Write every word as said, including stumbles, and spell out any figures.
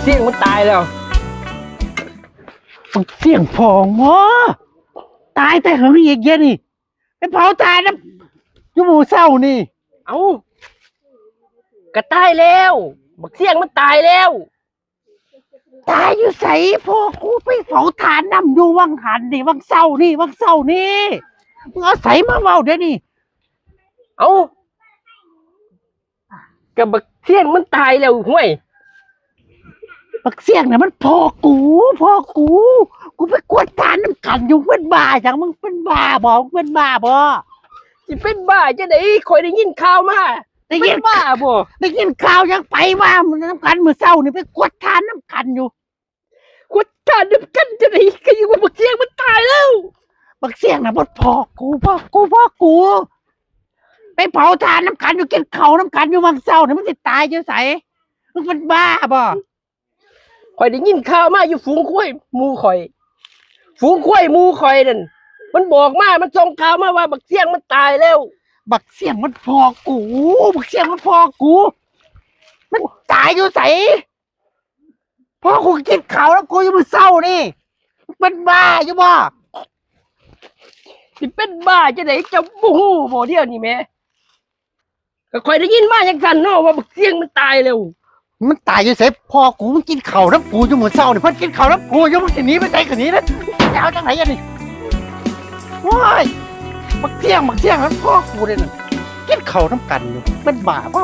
เสี่ยงมันตายแล้ว บักเสี่ยงพองวะ ตายแต่เหิงอีกเดี๋ยวนี่ ไปเผาถ่านนะ อยู่หมู่เศร้านี่ เอ้า ก็ตายแล้ว บักเสี่ยงมันตายแล้ว ตายอยู่ไส พ่อกูไปเผาถ่านนำอยู่วังหันนี่ วังเศร้านี่ วังเศร้านี่ มึงเอาไสมาเว้าเดี๋ยวนี้ เอ้า ก็บักเสี่ยงมันตายแล้วห้วย บักเสี่ยงน่ะมันพ่อกู พ่อกู กูไปกวดถ่านนำกันอยู่ เป็นบ้าหยัง มึงเป็นบ้าบ่ มึงเป็นบ้าบ่ สิเป็นบ้าจังได๋ ข้อยได้ยินข่าวมา ได้ยิน เป็นบ้าบ่ ได้ยินข่าวหยัง ไปมา มันนำกันมื้อเช้านี่ ไปกวดถ่านนำกันอยู่ กวดถ่านนำกันจังได๋ ก็ยังว่าบักเสี่ยงมันตายแล้ว บักเสี่ยงน่ะมันพ่อกู พ่อกู พ่อกู ไปเผาถ่านนำกันอยู่ กินข้าวนำกันอยู่ วังเช้านี่ มันสิตายอยู่ไส มึงเป็นบ้าบ่ ข้อยได้ยินข่าวมาอยู่ฝูงควายหมู่ข้อย ฝูงควายหมู่ข้อยนั่น มันบอกมา มันส่งข่าวมาว่าบักเสี่ยงมันตายแล้ว บักเสี่ยงมันพ่อกู บักเสี่ยงมันพ่อกู มันตายอยู่ไส พ่อกูกินข้าวนำกูอยู่มื้อเช้านี่ มึงเป็นบ้าอยู่บ่ สิเป็นบ้าจังได๋ เจ้าบ่ฮู้บ่เดี๋ยวนี้แหม ก็ข้อยได้ยินมาจังซั่นเนาะ ว่าบักเสี่ยงมันตายแล้ว มันตายอยู่ไส พ่อกูมันกินข้าวนำกูอยู่มื้อเช้านี่ เพิ่นกินข้าวนำกูอยู่ มึงสิหนีไปไสก็หนีนะ จะเอาจังได๋อันนี้ โอ้ย บักเสี่ยง บักเสี่ยงมันพ่อกูเด้นั่น กินข้าวนำกันอยู่ เป็นบ้าบ่